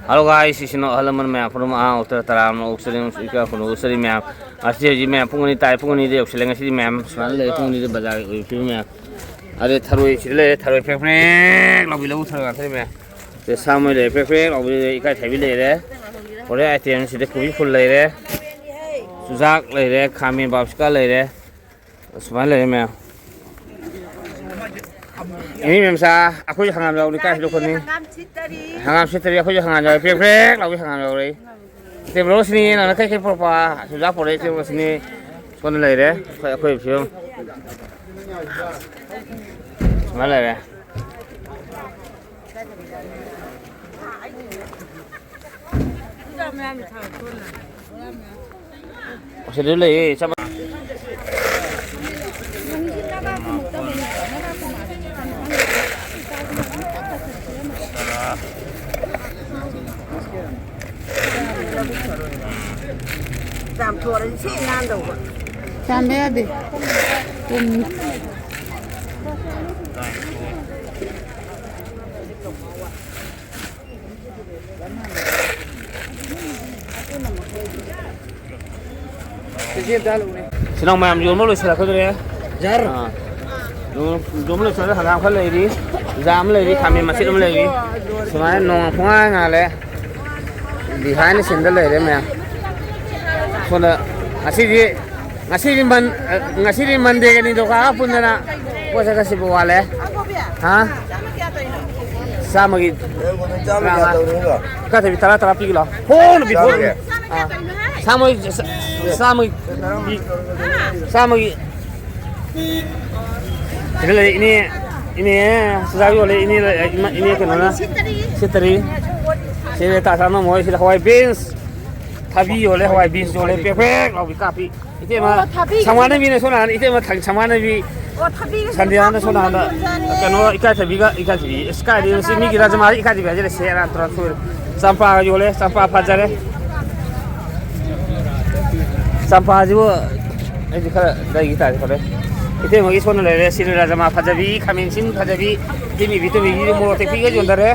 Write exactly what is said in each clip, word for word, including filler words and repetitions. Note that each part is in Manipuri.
Hello guys, ꯏꯆꯤꯟ ꯏꯅꯥꯎ ꯑꯍꯜ ꯂꯃꯟ ꯃꯌꯥꯝ ꯄꯨꯝꯅꯃꯛ ꯑꯉꯥꯡ ꯑꯣꯛꯇ ꯇꯔꯥ ꯑꯃ ꯑꯣꯛꯆꯔꯤ, ꯏꯀꯥ ꯈꯨꯟꯅ ꯑꯣꯛꯆꯔꯤ ꯃꯌꯥꯝ꯫ ꯑꯁꯤ ꯍꯧꯖꯤꯛ ꯃꯌꯥꯝ ꯄꯨꯡ ꯑꯅꯤ ꯇꯥꯏ, ꯄꯨꯡ ꯑꯅꯤꯗ ꯌꯧꯁꯤꯜꯂꯦ꯫ ꯉꯁꯤꯗꯤ ꯃꯌꯥꯝ ꯁꯨꯃꯥꯏꯅ ꯂꯩꯔꯦ, ꯄꯨꯡ ꯑꯅꯤꯗ ꯕꯖꯥꯔꯒꯤ ꯑꯣꯏꯕ ꯐꯤꯕꯝ ꯃꯌꯥꯝ꯫ ꯑꯗꯩ ꯊꯔꯣꯏ ꯁꯤꯗ ꯂꯩꯔꯦ, ꯊꯔꯣꯏ ꯄ꯭ꯔꯦꯛ ꯄ꯭ꯔꯦꯛ ꯂꯥꯎꯕꯤ ꯂꯧꯕꯨꯛ ꯊꯔꯣꯏ ꯉꯥꯛꯇꯅꯤ ꯃꯌꯥꯝ꯫ ꯁꯤꯗ ꯁꯥ ꯃꯔꯣꯏ ꯂꯩꯔꯦ, ꯄ꯭ꯔꯦꯛ ꯄ꯭ꯔꯦꯛ ꯂꯥꯎꯕꯤ ꯂꯩꯔꯦ, ꯏꯀꯥꯏ ꯊꯥꯕꯤ ꯂꯩꯔꯦ꯫ ꯍꯣꯔꯦꯟ item ꯁꯤꯗ ꯀꯣꯕꯤ ꯐꯨꯜ ꯂꯩꯔꯦ, ꯆꯨꯖꯥꯛ ꯂꯩꯔꯦ, ꯈꯥꯃꯦꯟ ꯕꯥꯞꯁꯤꯀꯥ ꯂꯩꯔꯦ꯫ ꯑꯁꯨꯃꯥꯏꯅ ꯂꯩꯔꯦ ꯃꯌꯥꯝ꯫ ꯑꯦꯅꯤ ꯃꯦꯝꯆꯥ, ꯑꯩꯈꯣꯏꯁꯨ ꯍꯪꯒꯥꯝ ꯌꯥꯎꯕꯅꯤ, ꯀꯥꯏ ꯍꯦꯜꯂꯛꯀꯅꯤ? ꯍꯪꯒꯥꯝ ꯁꯤꯠꯇꯔꯤ꯫ ꯍꯪꯒꯥꯝ ꯁꯤꯠꯇꯔꯤ, ꯑꯩꯈꯣꯏꯁꯨ ꯍꯪꯒꯥꯝ ꯌꯥꯎꯔꯦ, ꯄ꯭ꯔꯦꯛ ꯄ꯭ꯔꯦꯛ ꯂꯥꯎꯕꯤ ꯍꯪꯒꯥꯝ ꯌꯥꯎꯔꯦ꯫ ꯏꯇꯦꯕ꯭ꯔꯣꯁꯤꯅꯤ, ꯅꯪꯅ ꯀꯩ ꯀꯩ ꯄꯨꯔꯛꯄ? ꯆꯨꯖꯥꯛ ꯄꯨꯔꯛꯑꯦ, ꯏꯇꯦꯕ꯭ꯔꯣꯁꯤꯅꯤ꯫ ꯁꯣꯝꯗ ꯂꯩꯔꯦ ꯑꯩꯈꯣꯏ, ꯑꯩꯈꯣꯏ ꯐꯤꯕꯝ꯫ ꯁꯨꯃꯥꯏꯅ ꯂꯩꯔꯦ꯫ ꯑꯁꯤꯗ ꯂꯩꯌꯦ, ꯆꯞ ꯃꯥꯟꯅꯩ꯫ ꯆꯥꯝꯊꯣꯛꯑꯗꯤ ꯁꯤ ꯅꯥꯟꯗꯧꯕ꯫ ꯆꯥꯝꯕ ꯌꯥꯗꯦ꯫ ꯄꯨꯝꯃꯤ꯫ ꯏꯆꯤꯟ ꯏꯅꯥꯎ ꯃꯌꯥꯝ ꯌꯣꯟꯕ ꯂꯣꯏꯁꯤꯜꯂꯛꯀꯗꯧꯔꯦ꯫ ꯖꯔ꯫ ꯑꯥ꯫ ꯌꯣꯟ-, ꯌꯣꯟꯕ ꯂꯣꯏꯁꯤꯜꯂꯛꯑꯦ꯫ ꯍꯪꯒꯥꯝ ꯈꯔ ꯂꯩꯔꯤ, ꯆꯨꯖꯥꯛ ꯑꯃ ꯂꯩꯔꯤ, ꯈꯥꯃꯦꯟ ꯃꯆꯦꯠ ꯑꯃ ꯂꯩꯔꯤ꯫ ꯁꯨꯃꯥꯏꯅ ꯅꯣꯡ ꯄꯨꯡꯉꯥꯟ ꯉꯥꯜꯂꯦ꯫ Behind the scene ꯗ ꯂꯩꯔꯦ ꯃꯌꯥꯝ꯫ ꯁꯣꯝꯗ ꯉꯁꯤꯗꯤ, ꯉꯁꯤꯗꯤ ꯃꯟ-, ꯉꯁꯤꯗꯤ Monday ꯒ ꯅꯤꯡꯊꯧꯀꯥꯕ ꯄꯨꯟꯗꯅ ꯄꯣꯠ ꯆꯩ ꯈꯔ ꯁꯤꯠꯄ ꯋꯥꯠꯂꯦ꯫ ꯍꯥ? ꯆꯥꯝꯃꯒꯤ ꯇꯔꯥꯃꯉꯥ꯫ ꯏꯀꯥꯏꯊꯕꯤ ꯇꯔꯥ ꯇꯔꯥ ꯄꯤꯒꯦ ꯂꯥꯎ꯫ ꯍꯣꯡꯅ ꯄꯤꯊꯣꯛꯑꯣ꯫ ꯆꯥꯝꯃꯒꯤ? ꯑꯥ꯫ ꯆꯥꯝꯃꯒꯤ, ꯆꯥꯝꯃꯒꯤ, ꯆꯥꯝꯃꯒꯤ꯫ ꯁꯤꯗ ꯂꯩ ꯏꯅꯦ, ꯏꯅꯦ ꯆꯨꯖꯥꯛ ꯌꯣꯜꯂꯦ, ꯏꯅꯦ ꯂꯩ, ꯏꯃꯥ, ꯏꯅꯦ ꯀꯩꯅꯣꯅ ꯁꯤꯠꯇꯔꯤ꯫ ꯁꯤꯗ ꯇꯥ ꯁꯥꯅ ꯃꯣꯏ ꯁꯤꯗ ꯍꯋꯥꯏ beans, ꯊꯕꯤ ꯌꯣꯜꯂꯦ, ꯍꯋꯥꯏ beans ꯌꯣꯜꯂꯦ, ꯄꯦꯛ ꯄꯦꯛ ꯂꯥꯎꯕꯤ ꯀꯥꯞꯄꯤ꯫ ꯏꯇꯩꯃ ꯑꯣ, ꯊꯕꯤ꯫ ꯁꯃꯥꯟꯅꯕꯤꯅ ꯁꯣꯝ ꯅꯥꯀꯟꯗ, ꯏꯇꯩꯃ ꯊ-, ꯁꯃꯥꯟꯅꯕꯤ ꯑꯣ, ꯊꯕꯤꯒ ꯁꯟꯗꯤꯌꯥꯅ ꯁꯣꯝ ꯅꯥꯀꯟꯗ ꯌꯣꯟꯖꯔꯦ꯫ ꯀꯩꯅꯣ ꯏꯀꯥꯏꯊꯕꯤꯒ, ꯏꯀꯥꯏꯊꯕꯤ, ꯏꯁ ꯀꯥꯏꯗꯩꯅꯣ ꯁꯤ ꯃꯤꯒꯤ ꯔꯥꯖꯃꯥꯗꯤ ꯏꯀꯥꯏꯊꯕꯤ ꯍꯥꯏꯖꯤꯜꯂꯦ, ꯁꯦꯔꯥꯟ ꯇꯨꯔꯥꯟ ꯁꯣꯏꯔꯦ꯫ ꯆꯝꯄ꯭ꯔꯥꯒ ꯌꯣꯜꯂꯦ, ꯆꯝꯄ꯭ꯔꯥ ꯐꯖꯔꯦ꯫ ꯆꯝꯄ꯭ꯔꯥꯁꯤꯕꯨ ꯑꯩꯗꯤ ꯈꯔ ꯂꯩꯈꯤ ꯇꯥꯔꯦ, ꯐꯔꯦ꯫ ꯏꯇꯩꯃꯒꯤ ꯁꯣꯝꯗ ꯂꯩꯔꯦ, ꯁꯤꯅ ꯔꯥꯖꯃꯥ ꯐꯖꯕꯤ, ꯈꯥꯃꯦꯟ ꯑꯁꯤꯟ ꯐꯖꯕꯤ, ꯏꯇꯩꯃ ꯕꯤꯇꯨꯕꯤꯒꯤ ꯃꯣꯔꯣꯛ ꯑꯇꯦꯛꯄꯤꯒ ꯌꯣꯟꯊꯔꯦ꯫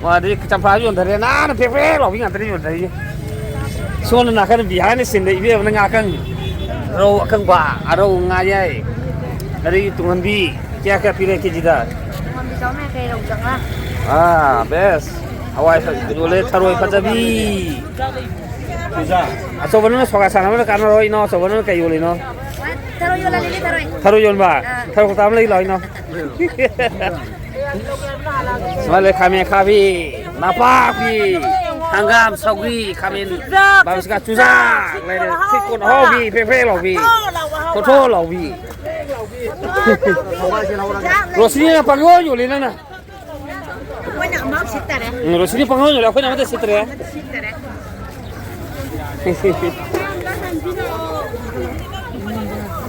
ꯃꯥꯗꯤ ꯆꯝꯄ꯭ꯔꯥꯁꯨ ꯌꯣꯟꯊꯔꯦ, ꯅꯥꯟꯅ ꯄꯦꯛ ꯄꯦꯛ ꯂꯥꯎꯕꯤ ꯉꯥꯛꯇꯅꯤ ꯌꯣꯟꯊꯔꯤꯁꯦ꯫ ꯁꯣꯝꯗ ꯅꯥꯀꯟ behind the scene ꯗ ꯏꯕꯦꯝꯃꯅ ꯉꯥ ꯀꯪꯉꯤ, ꯔꯧ ꯑꯀꯪꯕ, ꯑꯔꯧ, ꯉꯥ ꯌꯥꯏ, ꯑꯗꯒꯤ ꯇꯨꯡꯍꯟꯕꯤ꯫ ꯀꯌꯥ ꯀꯌꯥ ꯄꯤꯔꯦ ꯀꯦꯖꯤꯗ? ꯇꯨꯡꯍꯟꯕꯤ ꯆꯥꯎꯅ ꯌꯥꯡꯈꯩ, ꯔꯧ ꯆꯥꯝꯃꯉꯥ꯫ ꯑꯥ, best꯫ ꯍꯋꯥꯏ ꯐ-, ꯌꯣꯜꯂꯦ, ꯊꯔꯣꯏ ꯐꯖꯕꯤ꯫ ꯑꯆꯧꯕ ꯅꯪꯅ ꯁꯣꯒꯥ ꯁꯥꯟꯅꯕꯅ ꯀꯥꯟꯅꯔꯣꯏ, ꯏꯅꯥꯎ ꯑꯆꯧꯕ ꯅꯪꯅ ꯀꯩ ꯌꯣꯜꯂꯤꯅꯣ? ꯊꯔꯣꯏ ꯌꯣꯜꯂꯤ, ꯊꯔꯣꯏ꯫ ꯊꯔꯣꯏ ꯌꯣꯟꯕ? ꯑꯥ꯫ ꯊꯔꯣꯏ ꯀꯧꯇꯥ ꯑꯃ ꯂꯩ ꯂꯥꯛꯑꯣ, ꯏꯅꯥꯎ꯫ ꯁꯨꯃꯥꯏꯅ ꯂꯩ, ꯈꯥꯃꯦꯟ ꯑꯈꯥꯕꯤ, ꯅꯄꯥꯛꯄꯤ, ꯍꯪꯒꯥꯝ, ꯁꯧꯒ꯭ꯔꯤ, ꯈꯥꯃꯦꯟ, ꯕꯥꯕꯤꯁꯀꯥ, ꯆꯨꯖꯥꯛ ꯂꯩꯔꯦ꯫ ꯁ꯭ꯋꯤꯠ ꯀꯣꯔꯟ ꯑꯍꯥꯎꯕꯤ, ꯐ꯭ꯔꯦ ꯐ꯭ꯔꯦ ꯂꯥꯎꯕꯤ, ꯊꯣꯠ ꯊꯣꯠ ꯂꯥꯎꯕꯤ꯫ ꯔꯣꯁꯤꯅꯤꯅ ꯄꯪꯌꯣꯟ ꯌꯣꯜꯂꯤ ꯅꯪꯅ꯫ ꯑꯩꯈꯣꯏꯅ ꯑꯃ ꯁꯤꯠꯇꯔꯦ꯫ ꯎꯝ, ꯔꯣꯁꯤꯅꯤ ꯄꯪꯌꯣꯟ ꯌꯣꯜꯂꯤ, ꯑꯩꯈꯣꯏꯅ ꯑꯃꯠꯇ ꯁꯤꯠꯇꯔꯦ꯫ ꯑꯃꯠꯇ ꯁꯤꯠꯇꯔꯦ꯫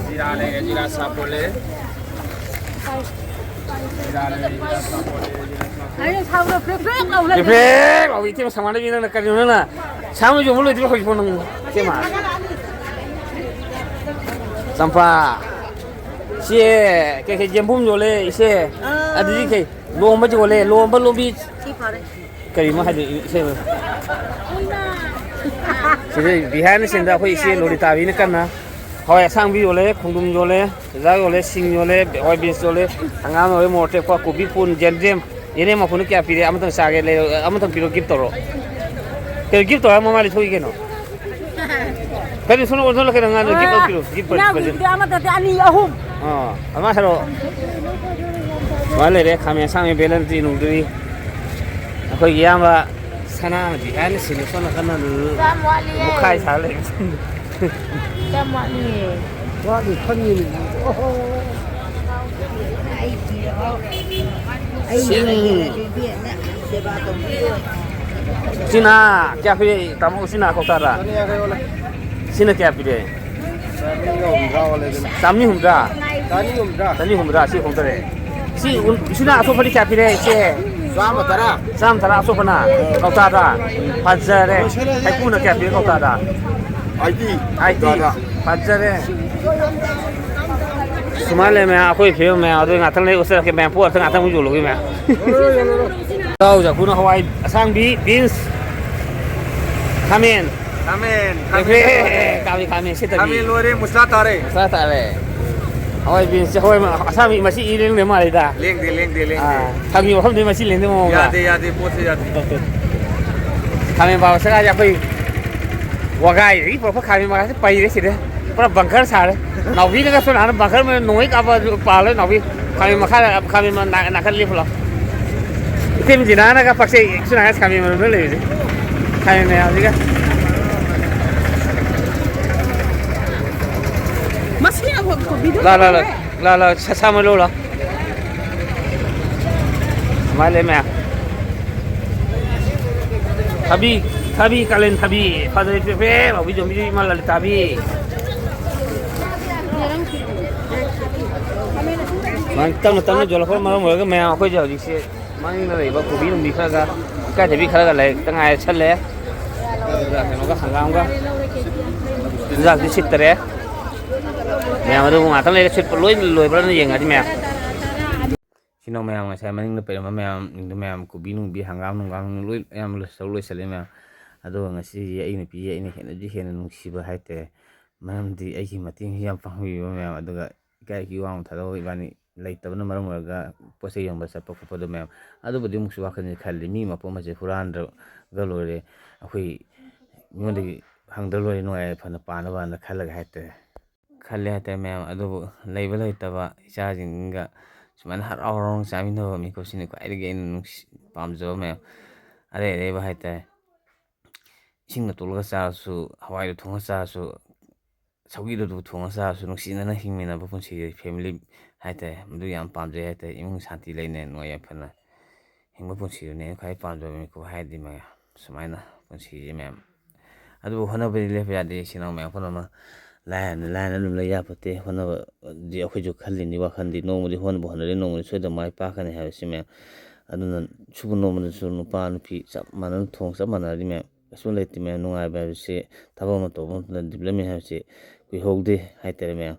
ꯖꯤꯔꯥ ꯂꯩꯔꯦ, ꯖꯤꯔꯥ ꯁꯥꯄꯣꯠ ꯂꯩꯔꯦ꯫ ꯖꯤꯔꯥ ꯂꯩꯔꯦ, ꯖꯤꯔꯥ ꯁꯥꯄꯣꯠ ꯂꯩꯔꯦ, ꯖꯤꯔꯥ ꯁꯥꯄꯣꯠ꯫ ꯑꯩꯅ ꯁꯥꯕꯗꯣ ꯄ꯭ꯔꯦꯛ ꯄ꯭ꯔꯦꯛ ꯂꯥꯎ ꯂꯩꯔꯦ꯫ ꯄ꯭ꯔꯦꯛ ꯄ꯭ꯔꯦꯛ ꯂꯥꯎꯏ, ꯏꯇꯩꯃ ꯁꯃꯥꯟꯅꯕꯤ, ꯅꯪꯅ ꯀꯔꯤꯅꯣ ꯅꯪꯅ ꯁꯥꯕ ꯌꯣꯟꯕ ꯂꯣꯏꯗ꯭ꯔꯤꯕ ꯍꯧꯖꯤꯛꯐꯥꯎ ꯅꯪ, ꯏꯇꯩꯃ? ꯆꯝꯄ꯭ꯔꯥ꯫ ꯏꯆꯦ, ꯀꯩ ꯀꯩ ꯌꯦꯟꯕꯨꯝ ꯌꯣꯜꯂꯦ, ꯏꯆꯦ꯫ ꯑꯥ꯫ ꯑꯗꯨꯗꯤ ꯀꯩ? ꯂꯣꯝꯕꯁꯨ ꯌꯣꯜꯂꯦ, ꯂꯣꯝꯕ, ꯂꯣꯝꯕꯤ꯫ ꯁꯤ ꯐꯔꯦ꯫ ꯀꯔꯤꯅꯣ ꯍꯥꯏꯗꯣ, ꯏꯁꯩ ꯑꯃ꯫ ꯁꯤꯗ behind the scene ꯗ ꯑꯩꯈꯣꯏ ꯏꯆꯦ ꯂꯣꯔꯤꯇꯥꯕꯤꯅ ꯀꯟꯅ ꯍꯋꯥꯏ ꯑꯁꯥꯡꯕꯤ ꯌꯣꯜꯂꯦ, ꯈꯣꯡꯗ꯭ꯔꯨꯝ ꯌꯣꯜꯂꯦ, ꯆꯨꯖꯥꯛ ꯌꯣꯜꯂꯦ, ꯁꯤꯡ ꯌꯣꯜꯂꯦ, ꯍꯋꯥꯏ beans ꯌꯣꯜꯂꯦ, ꯍꯪꯒꯥꯝ ꯌꯣꯜꯂꯦ, ꯃꯣꯔꯣꯛ ꯑꯇꯦꯛꯄ, ꯀꯣꯕꯤ ꯐꯨꯜ, ꯌꯦꯟꯗꯦꯝ, ꯌꯦꯅꯦꯝ ꯃꯄꯨꯟꯗ ꯀꯌꯥ ꯄꯤꯔꯦ? ꯑꯃꯇꯪ ꯆꯥꯒꯦ, ꯂꯩ-, ꯑꯃꯇꯪ ꯄꯤꯔꯣ, gift ꯇꯧꯔꯣ꯫ ꯀꯩꯅꯣ gift ꯇꯧꯔ ꯃꯃꯥ ꯂꯩꯊꯣꯛꯏ ꯀꯩꯅꯣ? ꯀꯩꯅꯣ ꯁꯣꯝꯗ ꯑꯣꯟꯊꯣꯛꯂ ꯀꯩꯅꯣ ꯉꯥꯡꯗꯣ? Gift ꯇꯧ ꯄꯤꯔꯣ, gift ꯄꯤꯔꯣ, present꯫ ꯏꯅꯥꯎꯒꯤꯗꯤ ꯑꯃꯗꯗꯤ ꯑꯅꯤ, ꯑꯍꯨꯝ꯫ ꯑꯥ, ꯑꯗꯨꯃꯥꯏꯅ ꯍꯥꯏꯔꯛꯑꯣ꯫ ꯁꯨꯃꯥꯏꯅ ꯂꯩꯔꯦ, ꯈꯥꯃꯦꯟ ꯑꯁꯥꯡꯕꯤ ꯕꯦꯂꯟꯗ꯭ꯔꯤ ꯅꯨꯡꯗ꯭ꯔꯤ꯫ ꯑꯩꯈꯣꯏꯒꯤ ꯏꯌꯥꯝꯕ ꯁꯅꯥꯅ behind the scene ꯁꯣꯝ ꯅꯥꯀꯟꯗ ꯌꯥꯝ ꯋꯥꯠꯂꯤꯌꯦ꯫ ꯃꯨꯛꯈꯥꯏ ꯁꯥ ꯂꯩꯔꯦ꯫ ꯌꯥꯝ ꯋꯥꯠꯂꯤꯌꯦ꯫ ꯋꯥꯠꯂꯤ ꯈꯪꯉꯤꯅꯦ꯫ ꯑꯣꯍꯣ꯫ ꯁꯤꯡ꯫ ꯁꯤꯅ ꯀꯌꯥ ꯄꯤꯔꯦ, ꯇꯥꯃꯣ? ꯁꯤꯅ ꯀꯧꯇꯥꯗ? ꯆꯅꯤ ꯌꯥꯡꯈꯩ ꯑꯣꯜꯂꯦ꯫ ꯁꯤꯅ ꯀꯌꯥ ꯄꯤꯔꯦ? ꯆꯥꯝꯃꯔꯤꯒ ꯍꯨꯝꯗ꯭ꯔꯥ ꯑꯣꯜꯂꯦ ꯑꯗꯨꯅ꯫ ꯆꯥꯝꯃꯔꯤ ꯍꯨꯝꯗ꯭ꯔꯥ? ꯆꯅꯤ ꯍꯨꯝꯗ꯭ꯔꯥ꯫ ꯆꯅꯤ ꯍꯨꯝꯗ꯭ꯔꯥ, ꯁꯤ ꯍꯣꯡꯗꯔꯦ꯫ ꯁꯤ ꯎ-, ꯁꯤꯅ ꯑꯁꯣꯛꯄꯗꯤ ꯀꯌꯥ ꯄꯤꯔꯦ, ꯏꯆꯦ? ꯆꯥꯝꯃ ꯇꯔꯥ꯫ ꯆꯥꯝꯃ ꯇꯔꯥ ꯑꯁꯣꯛꯄꯅ ꯀꯧꯇꯥꯗ꯫ ꯐꯖꯔꯦ꯫ ꯍꯩꯀꯨꯅ ꯀꯌꯥ ꯄꯤꯔꯦ ꯀꯧꯇꯥꯗ? ꯑꯥꯏꯇꯤ꯫ ꯑꯥꯏꯇꯤ꯫ ꯀꯧꯇꯥꯗ꯫ ꯐꯖꯔꯦ꯫ ꯁꯨꯃꯥꯏꯅ ꯂꯩ ꯃꯌꯥꯝ, ꯑꯩꯈꯣꯏ ꯐꯤꯕꯝ ꯃꯌꯥꯝ ꯑꯗꯨ ꯉꯥꯛꯇꯪ ꯂꯩ ꯎꯠꯆꯔꯛꯀꯦ ꯃꯌꯥꯝ, ꯄꯣꯠ ꯑꯝꯇ ꯉꯥꯛꯇꯪ ꯌꯣꯜꯂꯨꯒꯦ ꯃꯌꯥꯝ꯫ ꯌꯣꯜꯂꯣ, ꯌꯣꯜꯂꯣ, ꯌꯣꯜꯂꯣ꯫ ꯆꯥꯎ ꯖꯥꯀꯨꯅ ꯍꯋꯥꯏ ꯑꯁꯥꯡꯕꯤ, ꯕꯤꯟꯁ, ꯈꯥꯃꯦꯟ꯫ ꯈꯥꯃꯦꯟ, ꯈꯥꯃꯦꯟ꯫ ꯑꯦ, ꯈꯥꯃꯦꯟ, ꯈꯥꯃꯦꯟ ꯁꯤꯠꯇꯕꯤ꯫ ꯈꯥꯃꯦꯟ ꯂꯣꯏꯔꯦ, ꯃꯨꯁꯂꯥ ꯇꯥꯔꯦ꯫ ꯃꯨꯁꯂꯥ ꯇꯥꯔꯦ꯫ ꯍꯋꯥꯏ ꯕꯤꯟꯁꯁꯦ ꯍꯋꯥꯏ ꯑꯁꯥꯡꯕꯤ ꯃꯁꯤ ꯏ ꯂꯦꯡꯗꯦ ꯃꯥꯜꯂꯤꯗ꯫ ꯂꯦꯡꯗꯦ, ꯂꯦꯡꯗꯦ, ꯂꯦꯡꯗꯦ꯫ ꯑꯥ, ꯊꯝꯃꯤꯕ ꯃꯐꯝꯗꯤ ꯃꯁꯤ ꯂꯦꯡꯗꯦ ꯃꯑꯣꯡꯗ꯫ ꯌꯥꯗꯦ, ꯌꯥꯗꯦ, ꯄꯣꯠꯁꯦ ꯌꯥꯗꯦ꯫ ꯈꯥꯃꯦꯟ ꯄꯥꯕ ꯁꯒꯥꯁꯦ ꯑꯩꯈꯣꯏ ꯋꯥꯒꯥꯏꯗꯒꯤ ꯄꯨꯔꯛꯄ ꯈꯥꯃꯦꯟ ꯃꯈꯥꯁꯦ ꯄꯩꯔꯦ ꯁꯤꯗ꯫ ꯄꯨꯔꯥ ꯕꯪꯀꯔ ꯁꯥꯔꯦ꯫ ꯅꯥꯎꯕꯤꯅꯒ ꯁꯣꯝ ꯅꯥꯀꯟꯗ ꯕꯪꯀꯔ ꯃꯅꯨꯡꯗ ꯅꯣꯡꯃꯩ ꯀꯥꯞꯄ ꯑꯗꯨ ꯄꯥꯜꯂꯣꯏ ꯅꯥꯎꯕꯤ꯫ ꯈꯥꯃꯦꯟ ꯃꯈꯥꯗ, ꯈꯥꯃꯦꯟ ꯃ-, ꯅꯥ-, ꯅꯥꯀꯟ ꯂꯦꯞꯄꯨ ꯂꯥꯎ꯫ ꯏꯇꯩꯃ ꯖꯤꯅꯥꯅꯒ ꯄꯛꯆꯩ, ꯁꯣꯝ ꯅꯥꯀꯟ ꯈꯥꯃꯦꯟ ꯃꯔꯨꯝꯗ ꯂꯩꯕꯁꯦ꯫ ꯈꯥꯃꯦꯟ ꯃꯌꯥꯝꯁꯤꯒ꯫ ꯃꯁꯤꯅ ꯀꯣꯕꯤꯗꯣ ꯂꯥ, ꯂꯥ, ꯂꯥ꯫ ꯇꯧꯔꯦ꯫ ꯂꯥ, ꯂꯥ, ꯁ-, ꯁꯥ ꯃꯔꯣꯏ ꯂꯧ ꯂꯥ꯫ ꯁꯨꯃꯥꯏꯅ ꯂꯩ ꯃꯌꯥꯝ꯫ ꯊꯕꯤ, ꯊꯕꯤ, ꯀꯥꯂꯦꯟ ꯊꯕꯤ꯫ ꯐꯖꯩ ꯄꯦ ꯄꯦ ꯂꯥꯎꯕꯤ ꯌꯣꯟꯕꯤ ꯏꯃꯥ ꯂꯂꯤꯇꯥꯕꯤ꯫ ꯁꯨꯃꯥꯏꯅ ꯇꯞꯅ ꯇꯞꯅ ꯌꯣꯜꯂꯛꯄꯅ ꯃꯔꯝ ꯑꯣꯏꯔꯒ ꯃꯌꯥꯝ ꯑꯩꯈꯣꯏꯁꯦ ꯍꯧꯖꯤꯛꯁꯦ ꯃꯅꯤꯡꯗ ꯂꯩꯕ ꯀꯣꯕꯤ ꯅꯨꯡꯕꯤ ꯈꯔꯒ ꯏꯀꯥꯏꯊꯕꯤ ꯈꯔꯒ ꯂꯩꯔꯛꯇ ꯉꯥꯏꯔꯁꯜꯂꯦ꯫ ꯑꯗꯨꯒ ꯀꯩꯅꯣꯒ ꯍꯪꯒꯥꯝꯒ ꯆꯨꯖꯥꯛꯇꯤ ꯁꯤꯠꯇꯔꯦ꯫ ꯃꯌꯥꯝ ꯑꯗꯨꯕꯨ ꯉꯥꯛꯇꯪ ꯂꯩꯔ ꯁꯤꯠꯄ ꯂꯣꯏ ꯂꯣꯏꯕ꯭ꯔꯥꯅ ꯌꯦꯡꯉꯗꯤ ꯃꯌꯥꯝ꯫ ꯁꯤꯅ ꯃꯌꯥꯝ ꯉꯁꯥꯏ ꯃꯅꯤꯡꯗ ꯄꯩꯔꯝꯕ ꯃꯌꯥꯝ, ꯃꯌꯥꯝ ꯀꯣꯕꯤ ꯅꯨꯡꯕꯤ ꯍꯪꯒꯥꯝ ꯅꯨꯡꯒꯥꯝ ꯂꯣꯏ ꯃꯌꯥꯝ ꯂꯣꯏꯁꯤꯜꯂꯦ ꯃꯌꯥꯝ꯫ ꯑꯗꯨꯒ ꯉꯁꯤꯁꯦ ꯑꯩ ꯅꯨꯄꯤꯁꯦ ꯑꯩꯅ ꯍꯦꯟꯅꯗꯤ ꯍꯦꯟꯅ ꯅꯨꯡꯁꯤꯕ ꯍꯥꯏꯇꯥꯔꯦ꯫ ꯃꯔꯝꯗꯤ ꯑꯩꯒꯤ ꯃꯇꯦꯡꯁꯤ ꯌꯥꯝ ꯄꯥꯡꯕꯤꯕ ꯃꯌꯥꯝ, ꯑꯗꯨꯒ ꯏꯀꯥꯏ ꯏꯀꯤ ꯋꯥꯡꯃ ꯊꯥꯗꯣꯛꯑꯒ ꯏꯕꯥꯅꯤ ꯂꯩꯇꯕꯅ ꯃꯔꯝ ꯑꯣꯏꯔꯒ ꯄꯣꯠ ꯆꯩ ꯌꯣꯟꯕ ꯆꯠꯄ ꯈꯣꯠꯄꯗꯣ ꯃꯌꯥꯝ꯫ ꯑꯗꯨꯕꯨꯗꯤ ꯑꯃꯨꯛꯁꯨ ꯋꯥꯈꯜꯁꯦ ꯈꯜꯂꯤ, ꯃꯤ ꯃꯄꯣꯠ ꯑꯃꯁꯦ ꯍꯨꯔꯥꯟꯗ꯭ꯔꯒ ꯂꯣꯏꯔꯦ, ꯑꯩꯈꯣꯏ ꯃꯤꯉꯣꯟꯗꯒꯤ ꯍꯪꯗ꯭ꯔ ꯂꯣꯏꯔꯦ, ꯅꯨꯡꯉꯥꯏ ꯌꯥꯏꯐꯅ ꯄꯥꯅꯕꯅ ꯈꯜꯂꯒ ꯍꯥꯏꯇꯥꯔꯦ꯫ ꯈꯜꯂꯦ ꯍꯥꯏꯇꯥꯔꯦ ꯃꯌꯥꯝ꯫ ꯑꯗꯨꯕꯨ ꯂꯩꯕ ꯂꯩꯇꯕ ꯏꯆꯥꯁꯤꯡꯒ ꯁꯨꯃꯥꯏꯅ ꯍꯔꯥꯎ ꯍꯔꯥꯎꯅ ꯆꯥꯃꯤꯟꯅꯕ ꯃꯤꯀꯨꯞꯁꯤꯅ ꯈ꯭ꯋꯥꯏꯗꯒꯤ ꯑꯩꯅ ꯅꯨꯡꯁꯤ-, ꯄꯥꯝꯖꯕ ꯃꯌꯥꯝ꯫ ꯑꯔꯩ ꯑꯔꯩꯕ ꯍꯥꯏꯇꯥꯔꯦ꯫ ꯏꯁꯤꯡꯅ ꯇꯣꯠꯂꯒ ꯆꯥꯔꯁꯨ, ꯍꯋꯥꯏꯗꯣ ꯊꯣꯡꯉ ꯆꯥꯔꯁꯨ, ꯁꯧꯒ꯭ꯔꯤꯗꯨ ꯊꯣꯡꯉ ꯆꯥꯔꯁꯨ, ꯅꯨꯡꯁꯤꯅꯅ ꯍꯤꯡꯃꯤꯟꯅꯕ ꯄꯨꯟꯁꯤꯁꯦ, family ꯍꯥꯏꯇꯥꯔꯦ, ꯃꯗꯨ ꯌꯥꯝ ꯄꯥꯝꯖꯩ ꯍꯥꯏꯇꯥꯔꯦ꯫ ꯏꯃꯨꯡ ꯁꯥꯟꯇꯤ ꯂꯩꯅ ꯅꯨꯡꯉꯥꯏ ꯌꯥꯏꯐꯅ ꯍꯤꯡꯕ ꯄꯨꯟꯁꯤꯗꯨꯅꯦ ꯑꯩꯅ ꯈ꯭ꯋꯥꯏ ꯄꯥꯝꯖꯕ ꯃꯤꯀꯨꯞ ꯍꯥꯏꯔꯗꯤ ꯃꯌꯥꯝ꯫ ꯁꯨꯃꯥꯏꯅ ꯄꯨꯟꯁꯤꯁꯦ ꯃꯌꯥꯝ꯫ ꯑꯗꯨꯕꯨ ꯍꯣꯠꯅꯕꯗꯤ ꯂꯦꯞꯄ ꯌꯥꯗꯦ, ꯏꯆꯤꯟ ꯏꯅꯥꯎ ꯃꯌꯥꯝ ꯄꯨꯝꯅꯃꯛ꯫ ꯂꯥꯏꯔꯅ ꯂꯥꯏꯔꯅ ꯑꯗꯨꯝ ꯂꯩ ꯌꯥꯄꯣꯠꯇꯦ꯫ ꯍꯣꯠꯅꯕꯗꯤ ꯑꯩꯈꯣꯏꯁꯨ ꯈꯜꯂꯤꯅꯤ ꯋꯥꯈꯜꯗꯤ, ꯅꯣꯡꯃꯗꯤ ꯍꯣꯠꯅꯕ ꯍꯣꯠꯅꯔꯤ, ꯅꯣꯡꯃꯗꯤ ꯁꯣꯏꯗꯅ ꯃꯥꯏ ꯄꯥꯛꯀꯅꯤ ꯍꯥꯏꯕꯁꯤ ꯃꯌꯥꯝ꯫ ꯑꯗꯨꯅ ꯁꯨꯕ ꯅꯣꯝꯕꯗꯁꯨ ꯅꯨꯄꯥ ꯅꯨꯄꯤ ꯆꯞ ꯃꯥꯟꯅꯅ, ꯊꯣꯡ ꯆꯞ ꯃꯥꯟꯅꯔꯗꯤ ꯃꯌꯥꯝ ꯀꯩꯁꯨ ꯂꯩꯇꯦ ꯃꯌꯥꯝ꯫ ꯅꯨꯡꯉꯥꯏꯕ ꯍꯥꯏꯕꯁꯤ ꯊꯕꯛ ꯑꯃ ꯇꯧꯕ ꯃꯇꯝꯗ development ꯍꯥꯏꯕꯁꯤ ꯀꯨꯏꯍꯧꯗꯦ ꯍꯥꯏꯇꯥꯔꯦ ꯃꯌꯥꯝ꯫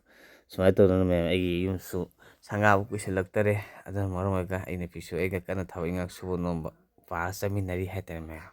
ꯁꯨꯃꯥꯏꯅ ꯇꯧꯗꯅ ꯃꯌꯥꯝ, ꯑꯩꯒꯤ ꯌꯨꯝꯁꯨ ꯁꯪꯒꯥꯕ ꯀꯨꯏꯁꯜꯂꯛꯇꯔꯦ꯫ ꯑꯗꯨꯅ ꯃꯔꯝ ꯑꯣꯏꯔꯒ ꯑꯩ ꯅꯨꯄꯤꯁꯨ ꯑꯩꯒ ꯀꯟꯅ ꯊꯕꯛ ꯏꯪꯈꯥꯡ ꯁꯨꯕ ꯅꯣꯝꯕ ꯄꯥ ꯆꯠꯃꯤꯟꯅꯔꯤ ꯍꯥꯏꯇꯥꯔꯦ ꯃꯌꯥꯝ꯫